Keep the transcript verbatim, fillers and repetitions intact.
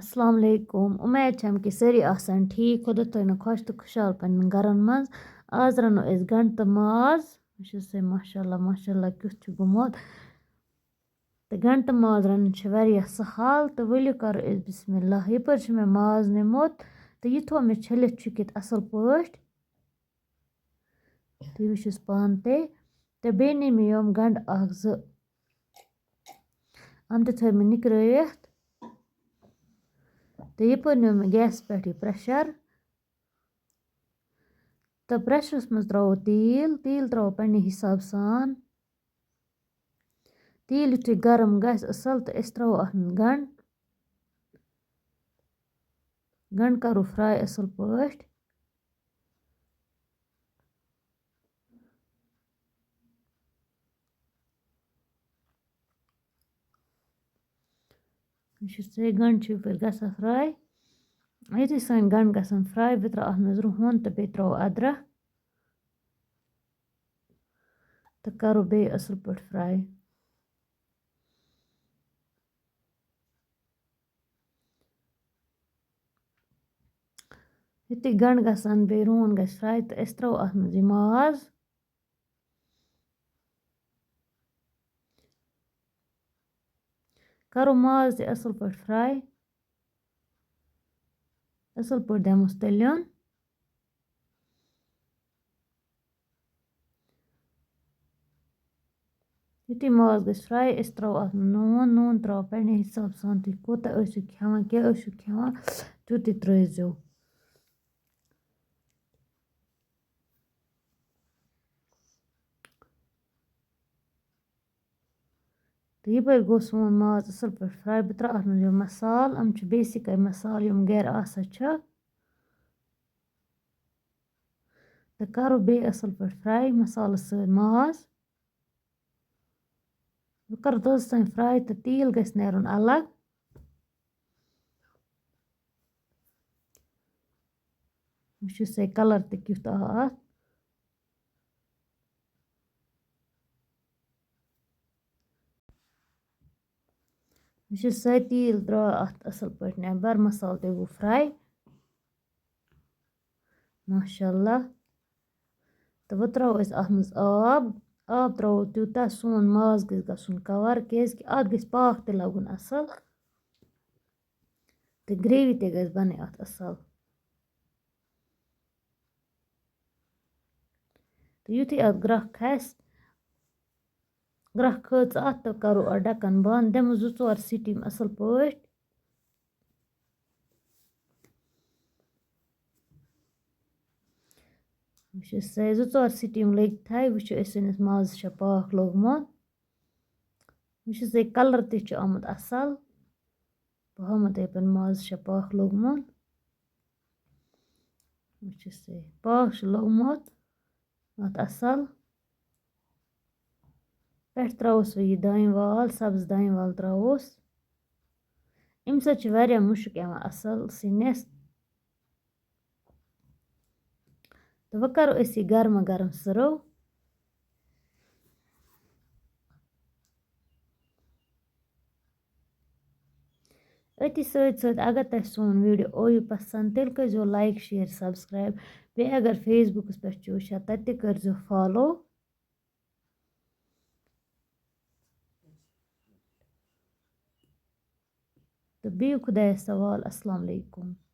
السلام علیکم، اُمید چھم کہِ سٲری آسن ٹھیٖک، خۄدا تھٲینو خۄش تہٕ خۄشحال پننٮ۪ن گرن منٛز۔ آز رَنو أسۍ گنڈٕ تہٕ ماز۔ وٕچھِو سا، ماشاء اللہ، ماشاء اللہ، کیُتھ چھُ گوٚمُت۔ تہٕ گنڈٕ تہٕ ماز رَنُن چھُ واریاہ سہل۔ تہٕ ؤلِو کَرو أسۍ بسم اللہ۔ یَپٲرۍ چھُ مےٚ ماز نیومُت تہٕ یہِ تھوٚو مےٚ چھٔلِتھ چھُکِتھ اَصٕل پٲٹھۍ۔ تُہۍ وٕچھِو پانہٕ تہِ۔ تہٕ بیٚیہِ نی مےٚ یِم گنڈٕ اَکھ زٕ، یِم تہِ تھٲے مےٚ نِکرٲیِتھ۔ تہٕ یَپٲرۍ نیوٗ مےٚ گیسَس پٮ۪ٹھ یہِ pressure۔ تہٕ pressure منٛز ترٛاوو تیٖل، تیٖل ترٛاوو پنٛنہِ حِساب سان۔ تیٖل یُتھُے گرم گژھِ اَصٕل، تہٕ أسۍ ترٛاوو اَتھ منٛز گنٛڈٕ۔ گنٛڈٕ کَرو fry اَصٕل پٲٹھۍ۔ یہِ چھُ سُے گنٛڈٕ چھُ یَپٲرۍ گژھان fry۔ یُتھُے سٲنۍ گنٛڈٕ گژھن fry، بہٕ ترٛاوٕ اَتھ منٛز رُہُن تہٕ بیٚیہِ ترٛاوو أدرَکھ۔ تہٕ کَرو بیٚیہِ اَصٕل پٲٹھۍ fry۔ یُتھُے گنٛڈٕ گژھن بیٚیہِ رُہُن گژھِ fry، تہٕ أسۍ ترٛاوو اَتھ منٛز یہِ ماز۔ کَرو ماز تہِ اَصٕل پٲٹھۍ fry۔ اَصٕل پٲٹھۍ دِموس تٔلیُن۔ یُتھُے ماز گژھِ fry، أسۍ ترٛاوو اَتھ منٛز نوٗن۔ نوٗن ترٛاوو پنٛنہِ حِساب سان، تُہۍ کوٗتاہ ٲسِو کھٮ۪وان، کیٛاہ ٲسِو کھٮ۪وان، تیُتُے ترٛٲیزیو۔ تہٕ یَپٲرۍ گوٚو سون ماز اَصٕل پٲٹھۍ fry۔ بہٕ ترٛاوٕ اَتھ منٛز یِم مصالہٕ، یِم چھِ basic مصالہٕ، یِم گَرِ آسان چھِ۔ تہٕ کَرو بیٚیہِ اَصٕل پٲٹھۍ fry مصالَس سۭتۍ ماز۔ بہٕ کَرٕ توٚتَس تام fry تہٕ تیٖل گژھِ نیرُن الگ۔ وٕچھِو سا، colour تہِ کیُتھ آو اَتھ۔ وٕچھِو سا، تیٖل درٛاو اَتھ اَصٕل پٲٹھۍ نٮ۪بَر، مصالہٕ تہِ گوٚو fry۔ ماشاء اللہ۔ تہٕ وۄنۍ ترٛاوو أسۍ اَتھ منٛز آب۔ آب ترٛاوو تیوٗتاہ، سون ماز گژھِ گژھُن cover، کیٛازِکہِ اَتھ گژھِ پاکھ تہِ لَگُن اَصٕل۔ تہٕ gravy تہِ گژھِ بَنٕنۍ اَتھ اَصٕل۔ تہٕ یُتھُے اَتھ گرٛٮ۪کھ کھَسہِ، گرٛٮ۪کھ کھٔژ اَتھ، تہٕ کَرو اَتھ ڈَکَن بنٛد، دِمو زٕ ژور سِٹیٖم اَصٕل پٲٹھۍ۔ وٕچھِو سا، زٕ ژور سِٹیٖم لٔگۍ تھَے، وٕچھِو أسۍ سٲنِس مازَس چھا پاکھ لوٚگمُت۔ وٕچھِو سا، colour تہِ چھُ آمُت اَصٕل۔ بہٕ ہاوہو تۄہہِ یَپٲرۍ مازَس چھا پاکھ لوٚگمُت۔ وٕچھِو سا، پاکھ چھُ لوٚگمُت اَتھ اَصٕل۔ پٮ۪ٹھٕ ترٛاووس وۄنۍ یہِ دانہِ وَل، سَبٕز دانہِ وَل ترٛاووس۔ اَمہِ سۭتۍ چھِ واریاہ مُشُک یِوان اَصٕل سِنِس۔ تہٕ وۄنۍ کَرو أسۍ یہِ گرما گرم serve۔ أتھی سۭتۍ سۭتۍ اگر تۄہہِ سون video آیو پسنٛد، تیٚلہِ کٔرۍزیو like، share، subscribe۔ بیٚیہِ اگر Facebookس پٮ۪ٹھ چھِو وٕچھان، تَتہِ تہِ کٔرۍزیو follow۔ تہٕ بِہِو خۄدایَس حوال۔ السلام علیکم۔